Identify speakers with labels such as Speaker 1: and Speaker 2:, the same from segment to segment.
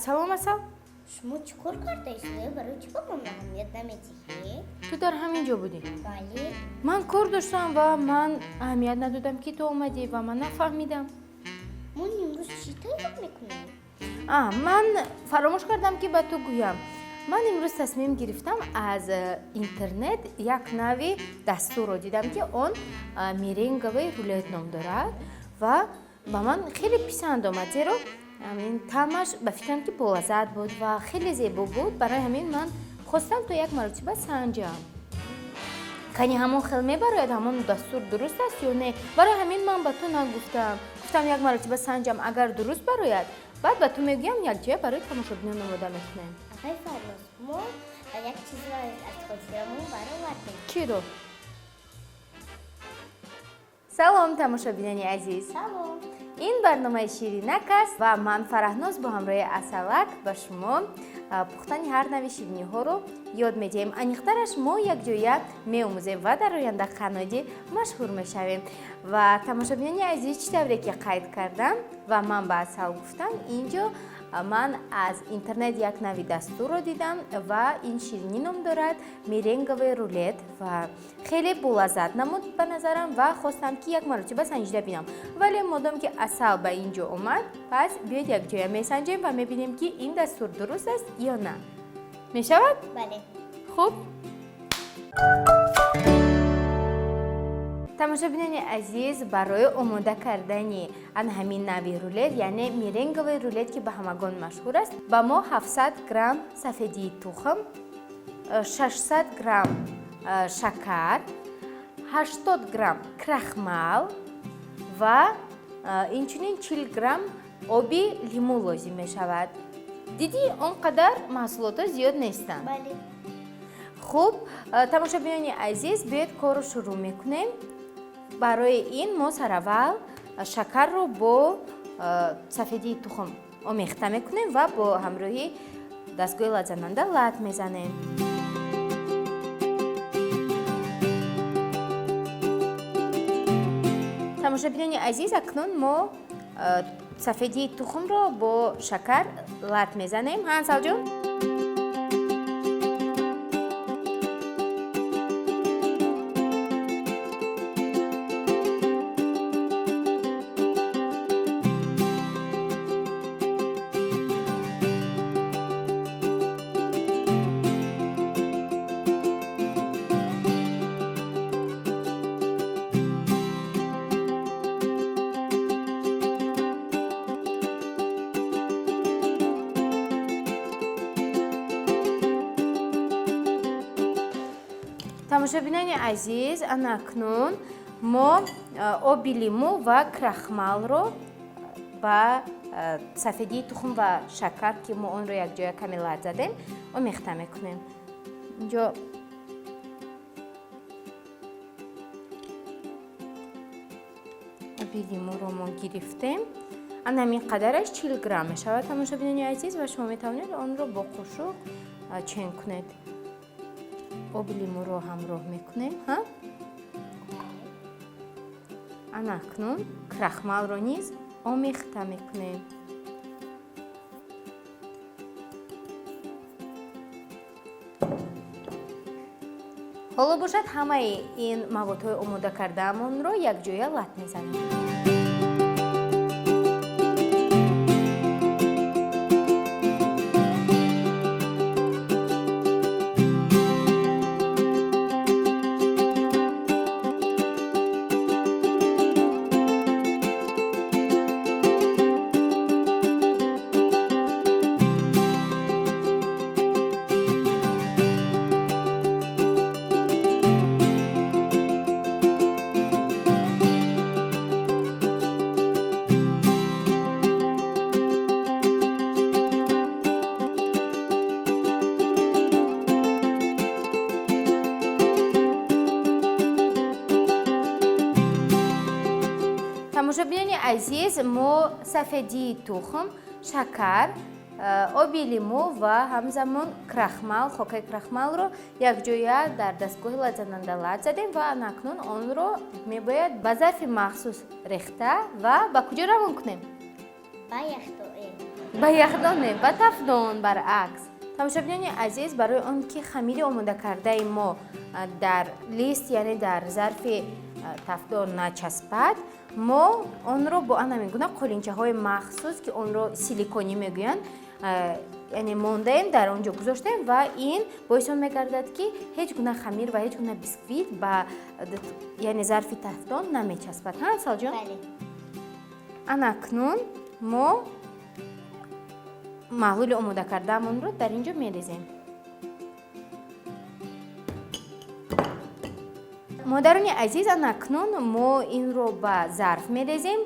Speaker 1: Салом, Асал.
Speaker 2: Шумо чӣ кор кардаистед? Барои чӣ ба ман аҳамият намедиҳед?
Speaker 1: Ту дар ҳамин ҷо будӣ?
Speaker 2: Бале.
Speaker 1: Ман кор доштам ва ман аҳамият надодам, ки ту омадӣ, ва ман нафаҳмидам.
Speaker 2: Мо имрӯз чӣ тайёр мекунем?
Speaker 1: Ман фаромӯш кардам, ки ба ту гӯям. Ман имрӯз тасмим гирифтам, аз интернет як нави дастурро дидам, ки он меренговый рулет ном дорад, ва ба ман хеле писанд омад, зеро ҳамин таъмаш, ба фикрам, ки болаззат буд ва хеле зебо буд. Барои ҳамин ман хостам, то як маротиба санҷам, кани ҳамон хел мебарояд, ҳамон дастур дуруст аст ё не. Барои ҳамин ман ба ту нагуфтам. Гуфтам, як маротиба санҷам, агар дуруст барояд, баъд ба ту мегӯям, якҷоя барои тамошобинон омода мекунем.
Speaker 2: Апаи Фарноз, мо як чизро аз хотирамон баровардем.
Speaker 1: Чиро? Салом, тамошобинони азиз!
Speaker 2: Салом!
Speaker 1: Ин барномаи Ширинак аст ва ман, Фараҳноз, бо ҳамроҳи Асалак ба шумо пухтани ҳар нави шириниҳоро ёд медиҳем. Аниқтараш, мо якҷоя меомӯзем ва дар оянда қанноди машҳур мешавем. Ва, тамошобинони азиз, чӣ тавре ки қайд кардам ва ман ба Асал гуфтам, ин ҷо ман аз интернет як нави дастурро дидам ва ин ширинӣ ном дорад меренговый рулет ва хеле болаззат намуд ба назарам ва хостам, ки як маротиба санҷида бинам. Вале модом ки Асал ба ин ҷо омад, пас биёед, якҷоя месанҷем ва мебинем, ки ин дастур дуруст аст ё на. Мешавад?
Speaker 2: Бале.
Speaker 1: Хуб, тамошобинони азиз, барои омода кардани ан ҳамин нави рулет, яъне меренговый рулет, ки ба ҳамагон машҳур аст, ба мо 700 грамм сафедии тухм, 600 грамм шакар, 80 грамм крахмал ва инчунин 40 грамм оби лимӯ лозим мешавад. Дидӣ, он қадар маҳсулотҳо зиёд нестанд.
Speaker 2: Бале.
Speaker 1: Хуб, тамошобинони азиз, биёед, корро шурӯъ мекунем. Барои ин мо сараввал шакарро бо сафедии тухм омехта мекунем ва бо ҳамроҳи дастгоҳи латзананда лат мезанем. Тамошобинони азиз, акнун мо сафедии тухмро бо шакар лат мезанем. Ҳа, Асалҷон? Тамошобинони азиз, ана акнун мо оби лимӯ ва крахмалро ба сафедии тухм ва шакар, ки мо онро якҷоя каме лат задем, омехта мекунем. Инҷо оби лимӯро мо гирифтем, ана ҳамин қадараш 40 грамм мешавад, тамошобинони азиз, ва шумо метавонед онро бо қошуқ чен кунед. Оби лимӯро ҳамроҳ мекунем. Ҳа, ана акнун крахмалро низ омехта мекунем. Ҳоло бошад, ҳамаи ин маводҳои омода кардаамонро якҷоя лат мезанем. Тамошобинони азиз, мо сафедии тухм, шакар, оби лимӯ ва ҳамзамон крахмал, хокаи крахмалро якҷоя дар дастгоҳи латзананда лат задем ва анакнун онро мебояд ба зарфи махсус рехта ва ба куҷо равон кунем?
Speaker 2: Ба яхдон.
Speaker 1: Ба яхдон не, ба тафдон баръакс. Тамошобинони азиз, барои он ки хамири омодакардаи мо дар лист, яъне дар зарфи тафдон начаспад, мо онро бо ана ҳамин гуна қолинчаҳои махсус, ки онро силиконӣ мегӯянд, яъне мондаем, дар он ҷо гузоштем ва ин боиси он мегардад, ки ҳеҷ гуна хамир ва ҳеҷ гуна бисквит ба, яъне, зарфи тафдон намечаспад. Ҳа, Асалҷон?
Speaker 2: Бале.
Speaker 1: Ана акнун мо маҳлули омодакардаамонро дар ин ҷо мерезем. Модарони азиз, ана акнун мо инро ба зарф мерезем.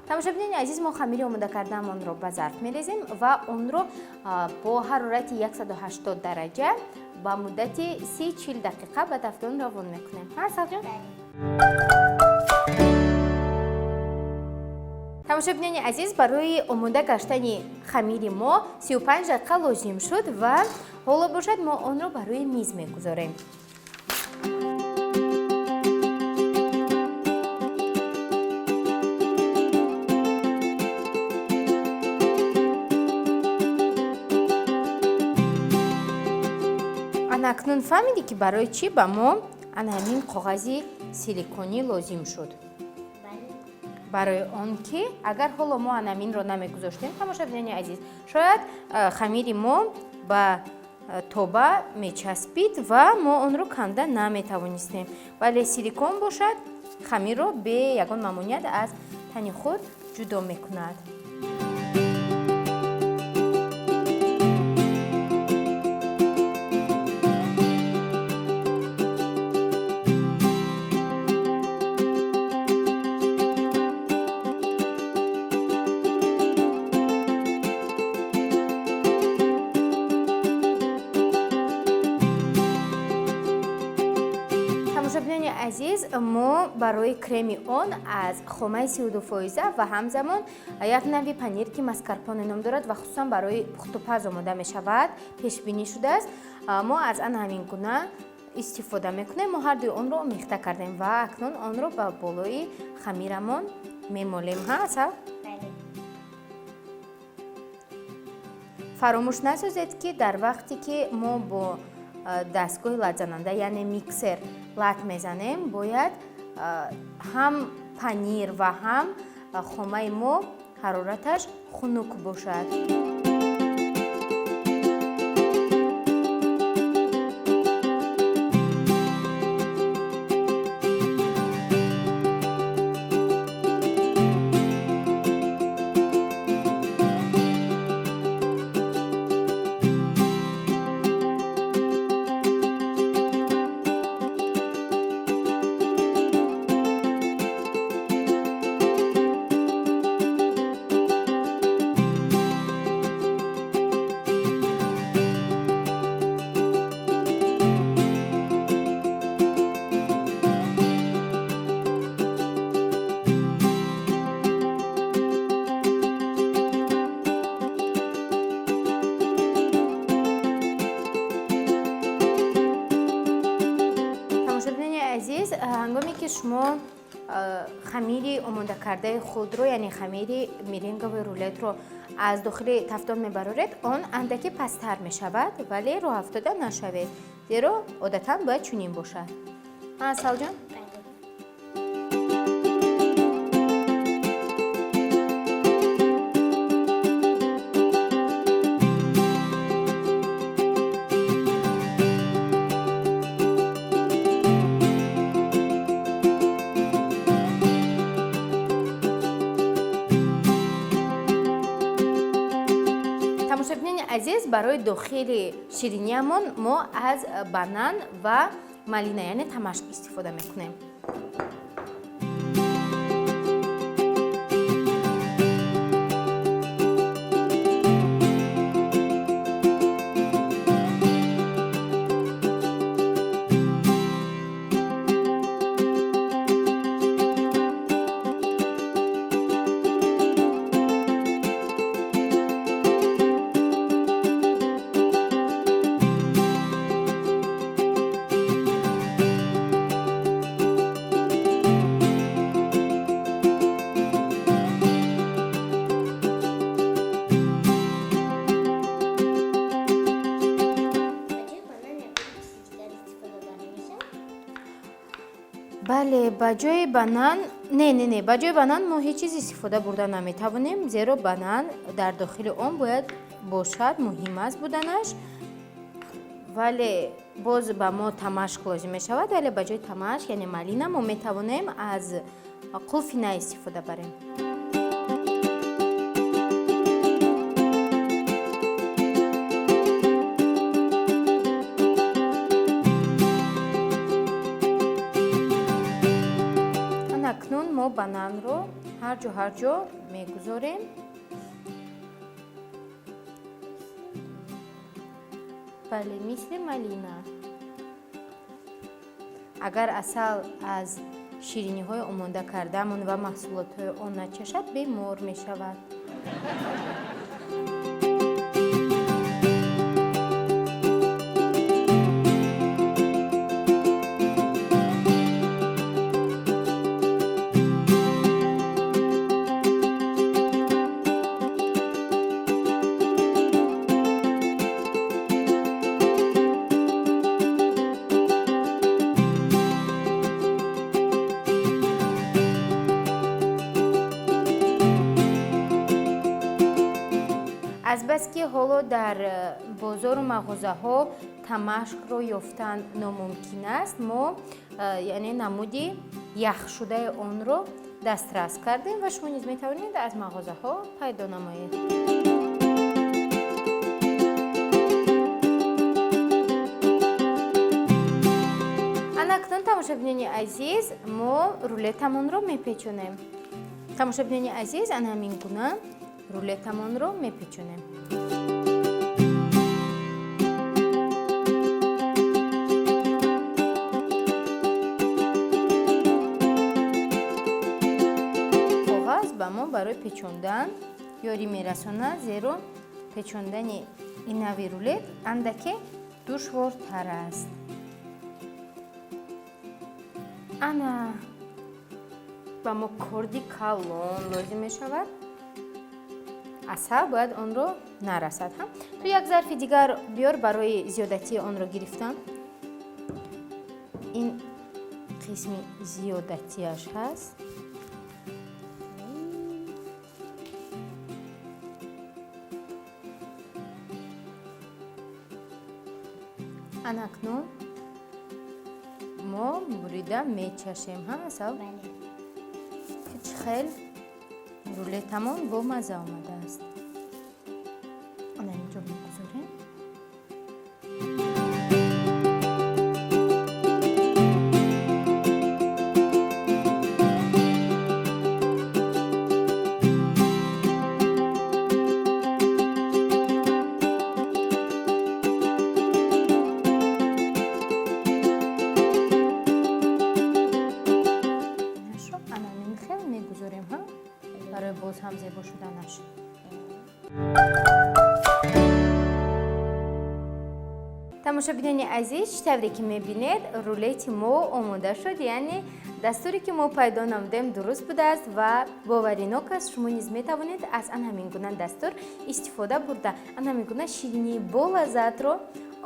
Speaker 1: Тамошобинони азиз, мо хамири омодакардаамонро ба зарф мерезем ва онро бо ҳарорати 180 дараҷа ба муддати 30-40 дақиқа ба тафдон равон мекунем. Ҳа, Асалҷон? Тамошобинони азиз, барои омода гаштани хамири мо 35 дақиқа лозим шуд ва ҳоло бошад мо онро ба рӯи миз мегузорем. Ана акнун фаҳмидӣ, ки барои чӣ ба мо ана ҳамин коғази силиконӣ лозим шуд?
Speaker 2: Бале.
Speaker 1: Барои он ки агар ҳоло мо ана ҳаминро намегузоштем, тамошобинони азиз, шояд хамири мо ба тоба мечаспид ва мо онро канда наметавонистем, вале силикон бошад, хамирро бе ягон мамоният аз тани худ ҷудо мекунад. Тамошобинони азиз, мо барои креми он аз хомаи 32 фоиза ва ҳамзамон як нави панир, ки маскарпоне ном дорад ва хусусан барои пухтупаз омода мешавад, пешбинӣ шудааст, мо аз ана ҳамин гуна истифода мекунем. Мо ҳардуи онро омехта кардем ва акнун онро ба болои хамирамон мемолем. Ҳа, Асал?
Speaker 2: Бале.
Speaker 1: Фаромӯш насозед, ки дар вақте ки мо бо дастгоҳи латзананда, яъне миксер, лат мезанем, бояд ҳам панир ва ҳам хомаи мо ҳарораташ хунук бошад. Тамошобинони азиз, ҳангоме ки шумо хамири омодакардаи худро, яъне хамири меренгови рулетро аз дохили тафдон мебароред, он андаке пасттар мешавад, вале роҳафтода нашавед, зеро одатан бояд чунин бошад. Асалҷон?
Speaker 2: Бале.
Speaker 1: Тамошобинони азиз, барои дохили шириниямон мо аз банан ва малина, яъне тамашк, истифода мекунем. Бале, ба ҷои банан не, не, не, ба ҷои банан мо ҳеҷ чиз истифода бурда наметавонем, зеро банан дар дохили он бояд бошад, муҳим аст буданаш. Вале боз ба мо тамашк лозим мешавад, вале ба ҷои тамашк, яъне малина, мо метавонем аз қулфина истифода барем. Акнун мо бананро ҳар ҷо, ҳар ҷо мегузорем. Бале, мисли малина. Агар Асал аз шириниҳои омода кардаамон ва маҳсулотҳои он начашад, бемор мешавад. Азбаски ҳоло дар бозору мағозаҳо тамашкро ёфтан номумкин аст, мо яъне намуди яхшудаи онро дастрас кардем ва шумо низ метавонед аз мағозаҳо пайдо намоед. Анакнун, тамошобинони азиз, мо рулетамонро мепечонем. Тамошобинони азиз, ана ҳамин гуна рулетамонро мепечонем. Коғаз ба мо барои печондан ёрӣ мерасонад, зеро печондани ин нави рулет андаке душвортар аст. Ана ба мо корди калон лозим мешавад. Асал бояд онро нарасад. Ҳа, ту як зарфи дигар биёр барои зиёдатии онро гирифтан. Ин қисми зиёдатиаш ҳаст. Анакнун мо бурида мечашем. Ҳа, Асал?
Speaker 2: Бале.
Speaker 1: Чӣ хел рулетамон бо мазза омадааст. Ана инҷо мегузорем. Мегузорем, ҳа, барои боз ҳам зебо шуданаш. Тамошобинони азиз, чӣ тавре ки мебинед, рулети мо омода шуд, яъне дастуре ки мо пайдо намудем дуруст будааст ва боваринок аст. Шумо низ метавонед аз ан ҳамин гуна дастур истифода бурда, ан ҳамин гуна ширинии болаззатро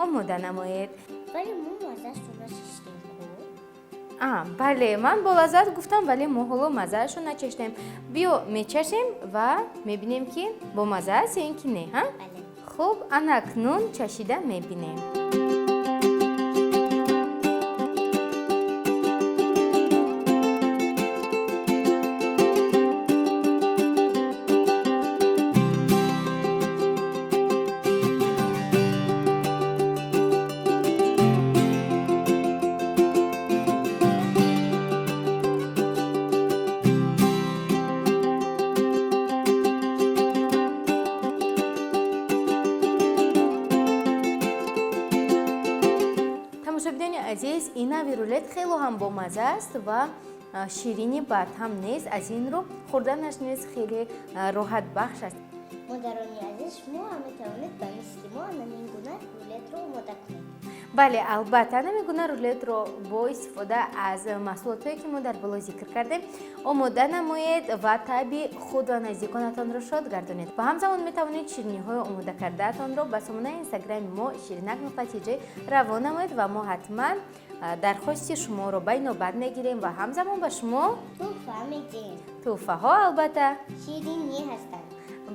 Speaker 1: омода намоед.
Speaker 2: Вале мо маззаашро начашидем ку?
Speaker 1: Бале, ман болаззат гуфтам, вале мо ҳоло маззаашро начашидем. Биё мечашем ва мебинем, ки бомазза аст ё ин ки не, ҳа?
Speaker 2: Бале.
Speaker 1: Хуб, анакнун чашида мебинем. Тамошобинони азиз, ин нави рулет хело ҳам бомазза аст ва ширини бадҳам нест. Аз ин рӯ хӯрданаш низ хеле роҳатбахш аст.
Speaker 2: Модарони азиз, шумо ҳам метавонед ба мисли мо ҳамин гуна рулетро омода кунед.
Speaker 1: Бале, албатта, ҳамин гуна рулетро бо истифода аз маҳсулотҳое, ки мо дар боло зикр кардем, омода намоед ва таъби худ ва наздиконатонро шод гардонед. Ва ҳамзамон метавонед шириниҳои омода кардаатонро ба сомонаи инстаграми мо ширинак нуқта тиҷ равон намоед ва мо ҳатман Дархости шуморо ба инобат мегирем ва ҳамзамон ба шумо
Speaker 2: тӯҳфа медиҳем.
Speaker 1: Тӯҳфаҳо, албатта,
Speaker 2: ширинӣ ҳастанд.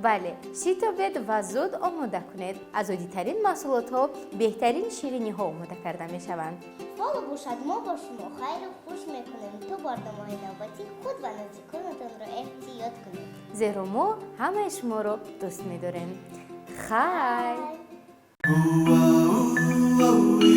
Speaker 1: Бале, шитобед ва зуд омода кунед. Аз оддитарин маҳсулотҳо беҳтарин шириниҳо омода карда мешаванд.
Speaker 2: Ҳоло бошад, мо бо шумо хайру хуш мекунем. То барномаҳои навбатӣ худ ва наздиконатонро эҳтиёт кунед.
Speaker 1: Зеро мо ҳамаи шуморо дӯст медорем. Хайр.
Speaker 2: Хай.